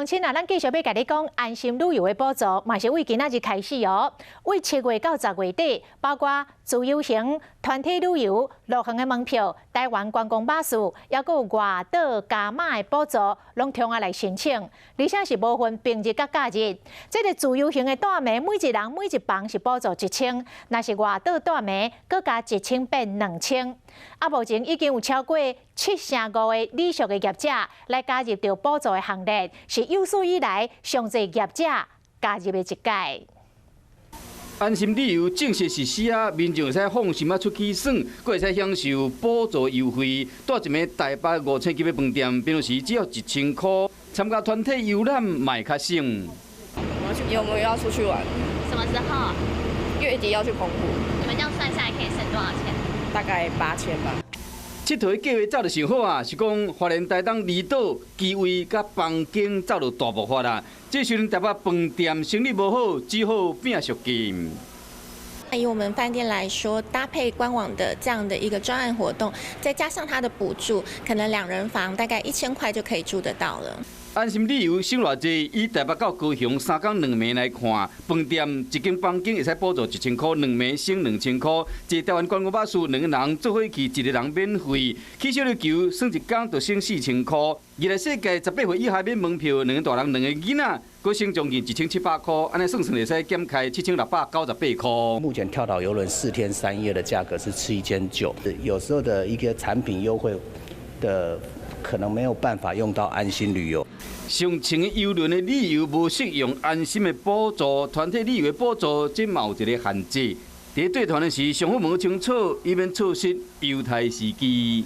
親啊，咱繼續欲共你講安心旅遊的補助，嘛是為今仔日開始哦。為7月到10月底，包括自由行、團體旅遊、樂園的門票、台灣觀光巴士，抑閣有外島加碼的補助，攏通愛來申請。而且是無分平日佮假日。這个自由行的蹛暝，每一人每一房是補助一千，若是外島蹛暝，閣加一千變兩千。啊，目前已經有超過7成5個旅宿的業者來加入著補助的行列，是有史以來上濟業者加入的一屆。安心旅遊正式實施啊，民眾會使放心仔出去耍，閣會使享受補助優惠。蹛一暝台北五星級的飯店，平常時只要1000箍。參加團體遊覽嘛會較省。有沒有要出去玩？什麼時候？月底要去澎湖。你們這樣算下來可以省多少錢？大概8000吧。𨑨迌的計畫早就想好啊，是講花蓮、台東離島機位佮房間早就大爆發啦。這時陣台北飯店生意無好，只好拼贖金。以我們飯店來說，搭配官網的這樣的一個專案活動，再加上它的補助，可能兩人房大概1000塊就可以住得到了。安心旅遊省偌濟？以台北到高雄3工2暝來看，飯店一間房間會使補助1000塊，兩暝省2000塊。坐台灣觀光巴士兩个人做伙去，一个人免費。去小琉球耍一工就省4000塊。二十世界18歲以下免門票，兩个大人兩个囡仔，閣省將近1700塊，按呢算算會使減開7698塊。目前跳島郵輪4天3夜的價格是7900，有時候的一個產品優惠的可能沒有辦法用到安心旅遊。上層的郵輪的旅遊無適用安心的補助，團體旅遊的補助，這嘛有一个限制。佇綴團的時，上好問清楚，以免錯失優待時機。